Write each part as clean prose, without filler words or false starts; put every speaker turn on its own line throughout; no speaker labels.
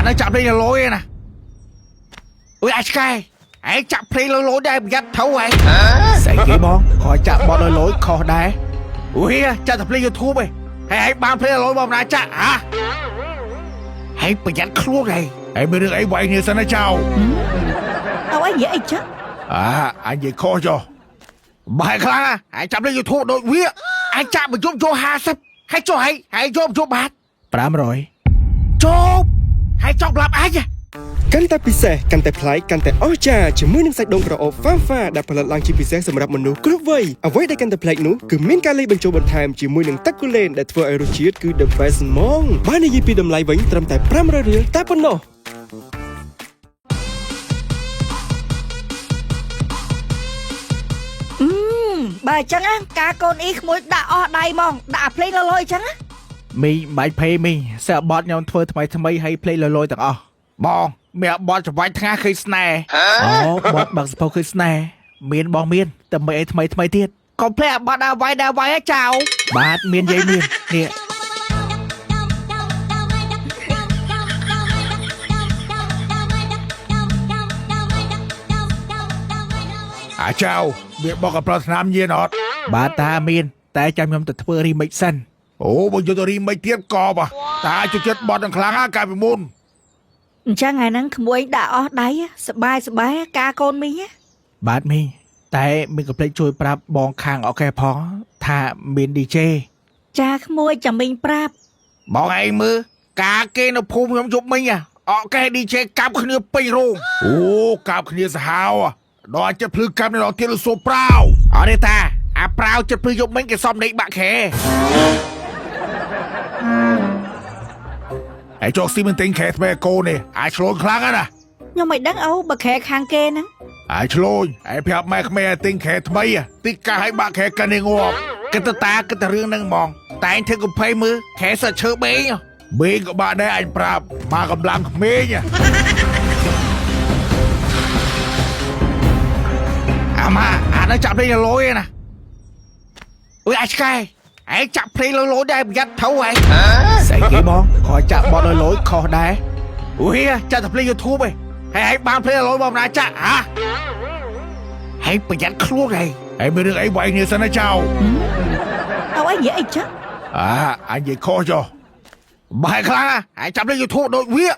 ហ្នឹងចាក់ភ្លេងលយឯណាអុយអាចឆ្កែឯងចាក់ភ្លេងលយដែរប្រយ័ត្នត្រូវឯងស្អីគេបងខោចាក់បត់លយលយខុសដែរអុយចាក់តែភ្លេង YouTube ឯងហើយឯងបានភ្លេងលយមកណាចាក់ហ៎ហើយប្រយ័ត្នខ្លួនឯងឯងមានរឿងអីវាយគ្នាសិនណាចៅ
តើអីនិយាយអីចឹង
អាអញនិយាយខុសចុះបែរខ្លាំងឯងចាប់លេង YouTube ដូចវាឯងចាក់បញ្ជុំចូល50ហើយចុះឯងហើយយកបញ្ជុំបាត500ជប់ហើយចង់ប្រាប់អញ
កាន់តែពិសេសកាន់តែប្លែកកាន់តែអស្ចារ្យជាមួយនឹងសាច់ដូងក្រអូបហ្វាហ្វាដែលផលិតឡើងជាពិសេសសម្រាប់មនុស្សគ្រប់វ័យអ្វីដែលកាន់តែប្លែកនោះគឺមានការលាយបញ្ចូលបន្ថែមជាមួយនឹងទឹកគូលែនដែលធ្វើឲ្យរសជាតិគឺ the best ហ្មងបើនិយាយពីតម្លៃវិញត្រឹមតែ500រៀលតែប៉ុណ្ណោះ
បើអញ្ចឹងណាការកូនអ៊ីក្មួយដាក់អស់ដៃហ្មងដាក់អាភ្លេងលយៗអញ្ចឹងណា
មីងបាច់ភ័យមីងសើបតខ្ញុំធ្វើថ្មីថ្មីហើយភ្លេងលយលយទាំងអស់បងមានបតច្បាច់ថ្ងាសឃើញស្នេហ៍អូបតបាក់សភៅឃើញស្នេហ៍មានបងមានតែមិនអីថ្មីថ្មីទៀតកុំភ្លេចអាបតអាវាយដល់វាយហ៎ចៅបាទមានយាយមាននេះ
អាចៅមានបកកប្រាថ្នាមញៀនអត់
បាទតាមានតែចាំខ្ញុំទៅធ្វើ remix សិន
អូបើយកទៅរីមិនទៀតកបតាជួយចិត្តបត់នឹងខ្លាំងណាកាលពីមុន
អញ្ចឹងថ្ងៃហ្នឹងក្មួយដាក់អស់ដៃសបាយសបាយការកូនមីងណា
បាទមីងតែមីងកុំភ្លេចជួយប្រាប់បងខាងអូខេផងថាមាន DJ
ចាក្មួយចាំមីងប្រាប់
បងឯងមើលការគេនៅភូមិខ្ញុំយប់មិញអកេ DJ កាប់គ្នាពេញរោង
អូកាបគ្នាសាហាវដល់ចិត្តភ្លឺកាប់នៅដល់ទៀតសូប្រាវ
អត់ទេតាអាប្រាវចិត្តភ្លឺយប់មិញគេសំដេកបាក់ខែ
ហើយចុកស៊ីមិនទិញខែថ្មីកូននេះអាចឆ្លូនខ្លាំងណា
ខ្ញុំមិនដឹងអូបើខែខាងគេហ្នឹង
អាចឆ្លូនហើយប្រាប់ម៉ែក្មេងឲ្យទិញខែថ្មីតិចកាឲ្យបាក់ខែកាន់នេះងាប់
គិតទៅតាគិតតែរឿងហ្នឹងហ្មងតែងធ្វើកំភៃមើលខែសើឈើបេង
បេងក៏បាក់ដែរអញប្រាប់មកកម្លាំងក្មេង
អាម៉ាអានោះចាប់ភ្លេងលយឯណាអុយអាចឆ្កែឯងចាក់ភ្លេងលយលយដែរប្រយ័ត្នត្រូវឯងស្អីគេបងខោចាក់បត់លយលយខុសដែរអុយចាក់តែភ្លេង YouTube ឯងហើយឯងបានភ្លេងលយមកណាចាក់ហ៎ហើយប្រយ័ត្នខ្លួនឯង
ហើយមានរឿងអីវាយគ្នាសិនណាចៅ
តើអីនិយាយអីចឹង
អាអញនិយាយខុសចុះ
បែរខ្លាំងឯងចាប់លេង YouTube ដូចវាឯ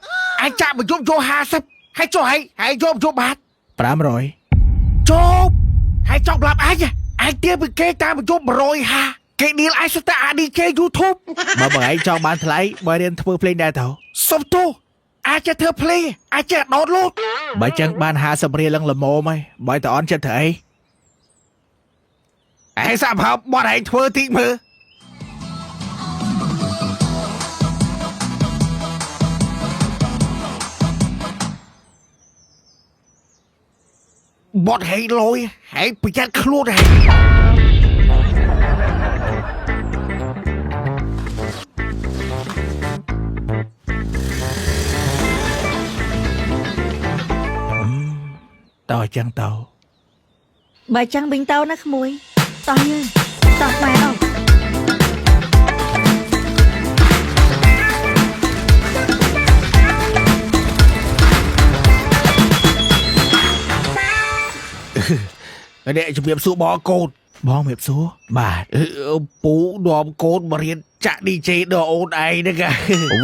ងចាក់បញ្ជុំចូល50ហើយចុះឯងហើយយកបញ្ជុំបាត500ជប់ហើយចង់ប្រាប់ឯងឯងទៀបពីគេតាមបញ្ជុំ150គេឌីលឯងសិតតែអា DJ YouTube បើបើឯងចង់បានថ្លៃបើរៀនធ្វើភ្លេងដែរទៅសុំទោសអាចចេះធ្វើភ្លេងអាចចេះដោតលូតបើចឹងបាន50រៀលឡើងល្មមហើយបើតអន់ចិត្តធ្វើអីឯងសាប់ហើបបត់ឯងធ្វើតិចមើល បត់ហែងលយហែងប្រយ័ត្នខ្លួនហែងតើចឹងតើ
បើអញ្ចឹងមីងទៅណាក្មួយតោះយើងតោះម៉ែអូ
នេះជំរាបសួរបងកូនបងជំរាបសួរបាទពូនាំកូនមករៀនចាក់ DJ ដល់អូនឯងហ្នឹង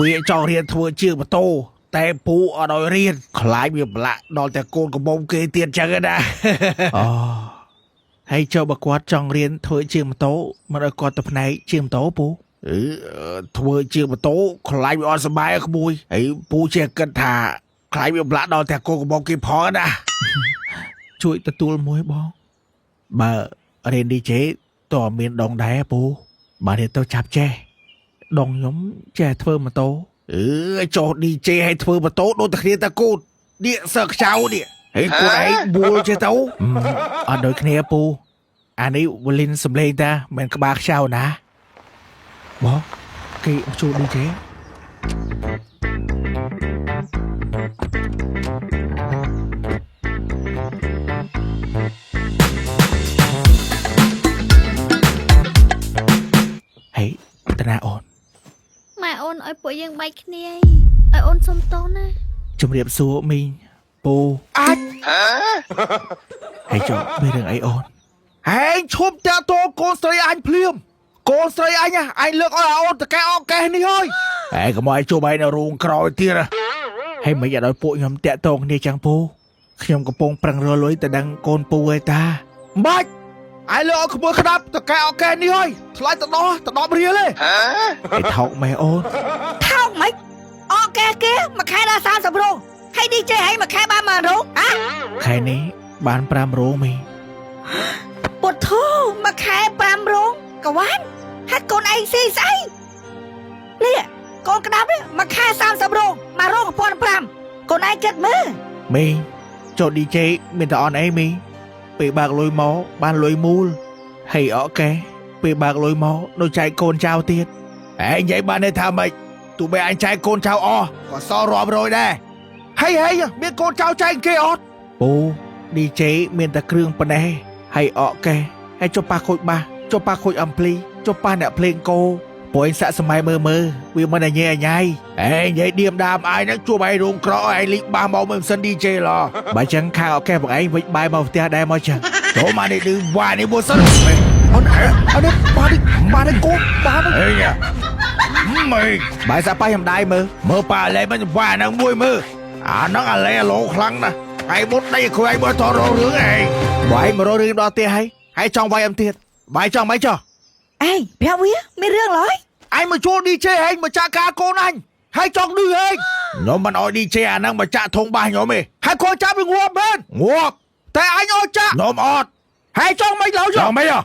វាចង់រៀនធ្វើជាងម៉ូតូតែពូអត់ឲ្យរៀនខ្លាចវាប្រឡាក់ដល់តែកូនកំមុំគេទៀតចឹងណាអូហើយចុះបើគាត់ចង់រៀនធ្វើជាងម៉ូតូមិនឲ្យគាត់ទៅផ្នែកជាងម៉ូតូពូអឺធ្វើជាងម៉ូតូខ្លាចវាអត់សប្បាយក្មួយហើយពូចេះគិតថាខ្លាចវាប្រឡាក់ដល់តែកូនកំមុំគេផងណា ជួយទទួលមួយបង បើរៀន DJ តើមានដងដែរពូបើរៀនទៅចាប់ចេះដងខ្ញុំចេះធ្វើម៉ូតូអឺចុះ DJ ឲ្យធ្វើម៉ូតូដូចតែគ្នាតាកូននេះសើខ្ចៅនេះហើយកូនឯងបួលចេះទៅអត់ដូចគ្នាពូអានេះវលីនសំលេងតាមិនក្បាលខ្ចៅណាបងគេជួ DJ ហេតាណាអូន
ម៉ែអូនឲ្យពួកយើងបែកគ្នាឯង ឲ្យអូនសុំទោសណា
ជំរាបសួរមីងពូអាចហើយចុះមានរឿងអីអូនហែងឈប់តាក់ទងកូនស្រីអញភ្លាមកូនស្រីអញណាអញលើកឲ្យអូនតកែអកេះនេះហើយហែកុំឲ្យជួបឯងនៅរូងក្រោយទៀតណាហើយមិនឲ្យពួកខ្ញុំតាក់ទងគ្នាចឹងពូខ្ញុំកំពុងប្រឹងរកលុយទៅដឹងកូនពូឯតាមិនបាច់ឯងលើកឲ្យក្មួយក្តាប់តកែអកេះនេះហើយថ្លៃទៅដល់ទៅ10រៀលទេហេថោកម៉ែអូន
ថោកម៉េចអូកែគេមួយខែដល់30រោងហើយ DJ ឲ្យមួយខែបាន1រោងហ៎
ខែនេះបាន5រោងមី
ពុទ្ធោមួយខែ5រោងកវ៉ាន់ហើយកូនឯងស៊ីស្អីនេះកូនក្តាប់នេះមួយខែ30រោងមួយរោង1500កូនឯងគិតមើល
មីចូល DJ មានតែអនអីមីពេលបើកលុយមកបានលុយមូលហើយអកេពេលបើកលុយមកដូចចែកកូនចៅទៀតឯងនិយាយបានន័យថាម៉េចទោះបីអញចែកកូនចៅអស់ក៏សល់រាប់រយដែរហើយហើយមានកូនចៅចែកគេអត់ពូ DJ មានតែគ្រឿងប៉ុណ្ណេះហើយអកេហើយចុះប៉ះខូចបាសចុះប៉ះខូចអំភ្លីចុះប៉ះអ្នកភ្លេងគោព្រោះឯងសាក់សម័យមើលមើលវាមិនអញញ៉ៃអេនិយាយឌៀមដាមឯងហ្នឹងជួបឯងរោងក្រឯងលីកបាសមកមើលម៉ាស៊ីន DJ ឡបើចឹងខាងអកេបងឯងវិចបាយមកផ្ទះដែរមកចឹងចូលមកនេះឌឺវ៉ានេះមួយសិនអូនអូនបានបានកូនបានអេមេបាយសាប៉ៃខ្ញុំដៃមើលមើលប៉ាឡេមិនវ៉ាហ្នឹងមួយមើលអាហ្នឹងអាឡេឡូខ្លាំងណាស់ឯងបុតដីគ្រួយបើតរករឿងឯងបាយមករករឿងដល់ផ្ទះហើយហើយចង់វាយអមទៀតបាយចង់មិនចោះ
ឯងប្រាប់វាមានរឿងឡើយ
ឯងមកជួល DJ ឯងមកចាក់ការកូនអញហើយចង់ឌឺឯងខ្ញុំមិនអោយ DJ អាហ្នឹងមកចាក់ធុងបាសខ្ញុំទេហើយកូនចាប់វាងាប់មែនងាប់តែអញអោយចាក់ខ្ញុំអត់ហើយចង់មិនឡើយចង់មិនហ៎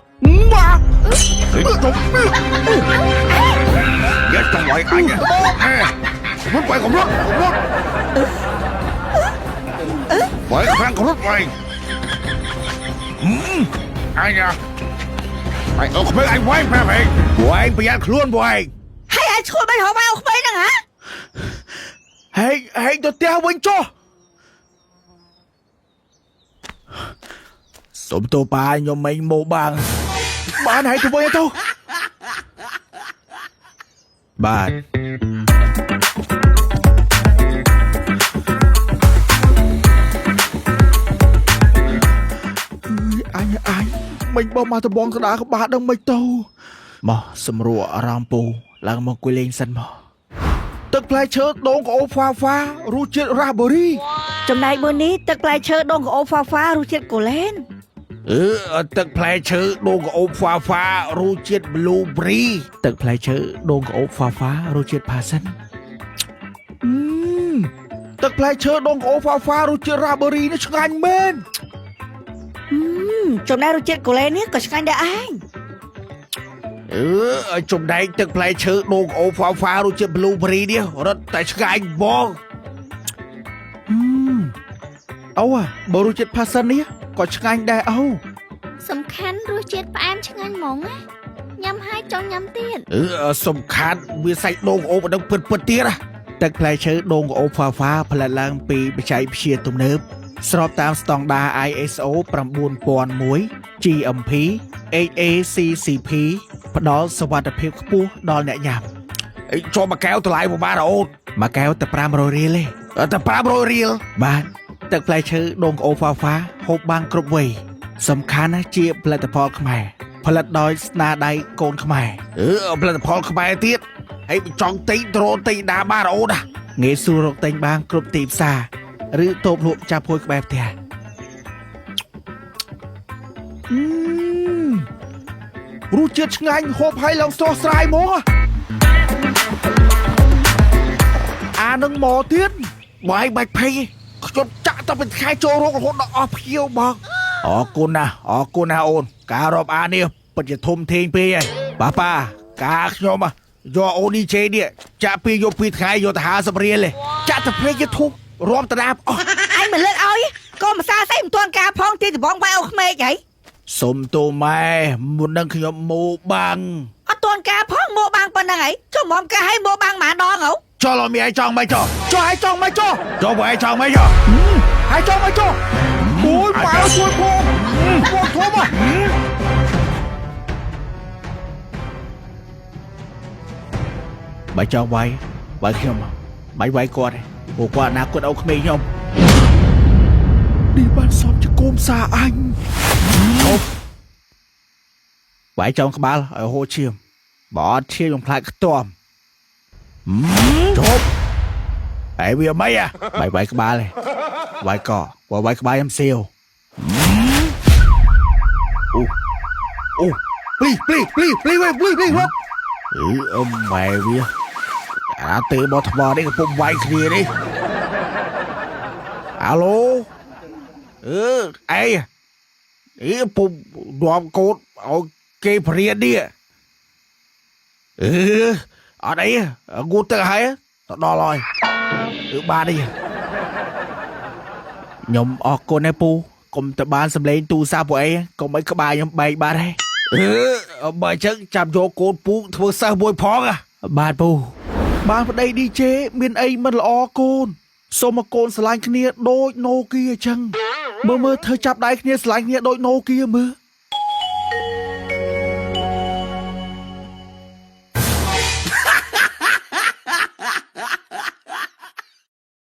វ៉ាយ៉ាចង់វាយអញមិនវាយកំរត់កំរត់វាយខាងកំរត់វាយអញអញអត់ក្មេងអញវាយប្រាប់ឯងវាយប្រយ័ត្នខ្លួនវាយ
ហើយឯងឈួលមិនរកបាយអូក្មេងហ្នឹងហ៎
ហែងហែងទៅផ្ទះវិញចុះសុំទោសប៉ាខ្ញុំមិនមកបាងបានហើយទៅវិញទៅបាទអញអញមិនបោះមកដបងក្តារក្បាលដឹងមិនទៅមកសម្រួលអារម្មណ៍ពូឡើងមកអង្គុយលេងសិនមកទឹកផ្លែឈើដូងក្អូបហ្វាហ្វារសជាតិរ៉ាសប៊ើរី
ចំណែកមួយនេះទឹកផ្លែឈើដងក្អូបហ្វាហ្វារសជាតិកូឡែន
អឺទឹកផ្លែឈើដូងក្អូបហ្វាហ្វារសជាតិ blueberry ទឹកផ្លែឈើដូងក្អូបហ្វាហ្វារសជាតិផាសិនអឺទឹកផ្លែឈើដូងក្អូបហ្វាហ្វារសជាតិ raspberry នេះឆ្ងាញ់មែន
ចំណែករសជាតិកូឡែននេះក៏ឆ្ងាញ់ដែរឯង
អឺចំណែកទឹកផ្លែឈើដូងក្អូបហ្វាហ្វារសជាតិ blueberry នេះរត់តែឆ្ងាញ់បងអូបើរសជាតិផាសិននេះក៏ឆ្ងាញ់ដែរអូ
សំខាន់រសជាតិផ្អែមឆ្ងាញ់ហ្មងណាញ៉ាំហើយចង់ញ៉ាំទៀត
អឺសំខាន់វាសាច់ដូងក្អូបអានឹងពិតពិតទៀតណាទឹកផ្លែឈើដូងក្អូបហ្វាហ្វាផលិតឡើងពីបច្ចេកវិទ្យាទំនើបស្របតាមស្តង់ដារ ISO 9001 GMP HACCP ផ្ដល់សុវត្ថិភាពខ្ពស់ដល់អ្នកញ៉ាំអីចូលមួយកែវតម្លៃប្រហែលអូនមួយកែវតែ500រៀលទេតែ500រៀលបាទទឹកផ្លែឈើដូងក្អូបហ្វាហ្វាហូបបានគ្រប់វ័យសំខាន់ណាស់ជាផលិតផលខ្មែរផលិតដោយស្នាដៃកូនខ្មែរអឺផលិតផលខ្មែរទៀតហើយចង់ទិញដ្រូនទិញដាបានអូនណាងាយស្រួលរកទិញបានគ្រប់ទីផ្សារឬតូបលក់ចាប់ភួយក្បែរផ្ទះអឺរសជាតិឆ្ងាញ់ហូបហើយឡើងស្រស់ស្រាយហ្មងអានឹងមកទៀតបាយបាច់ភ័យខ្ញុំចាក់ទៅពីខែចូលរោគរហូតដល់អស់ភ្ញៀវបងអរគុណណាស់អរគុណណាស់អូនការរាប់អាននេះពិតជាធំធេងពេកហើយប៉ាប៉ាការខ្ញុំយកអូននេះជេនេះចាក់ពីយកពីថ្ងៃយកទៅ50រៀលទេចាក់ទៅភ្លេចយធំរាប់តដាបអស់
ឯងមិនលើកឲ្យកូនម្សាស្អីមិនទាន់ការផងទីដបងបាយអូក្មេកហី
សុំទោម៉ែមុននឹងខ្ញុំមកបាំង
អត់ទាន់ការផងមកបាំងប៉ុណ្ណឹងហីចុះមុំការឲ្យមកបាំងម៉ាដងហ៎
ចុះលោកមីឯងចង់មិនចុះចុះឯងចង់មិនចុះចុះបើឯងចង់មិនចុះឯងចង់មិនចុះអូយប៉ាជួយផងបងធំហ៎បើចង់វាយវាយខ្ញុំ បាយវាយគាត់ព្រោះគាត់អនាគតអូក្មេងខ្ញុំនេះបានសំជាកូនសាអញឈប់វាយចំក្បាលឲ្យហូរឈាមបើអត់ឈាមខ្ញុំខ្លាចខ្ទាំជប់ហើយវាមិនអាបាយវាយក្បាលឯងវាយកបើវាយក្បាលខ្ញុំសៀវអូអូ
ភ្លីភ្លីភ្លីភ្លីវិញភ្លីភ្លីវិញ
អឺអមម៉ែវាអាទេបថ្មនេះកំពុងវាយគ្នានេះអាឡូអឺអីអីពុំនាំកូនឲ្យគេព្រាននេះអឺអត់អីងូតទឹកហើយទៅដល់ហើយអឺបាននេះខ្ញុំអរគុណណាពូកុំទៅបានសម្លេងទូរស័ព្ទពួកអីកុំឲ្យក្បាលខ្ញុំបែកបាត់ហេអឺបើអញ្ចឹងចាំយកកូនពូធ្វើសិស្សមួយផងបាទពូបានប្តី DJ មានអីមិនល្អកូនសូមមកកូនស្រឡាញ់គ្នាដូចណូគីអញ្ចឹងមើលមើលធ្វើចាប់ដៃគ្នាស្រឡាញ់គ្នាដូចណូគីមើល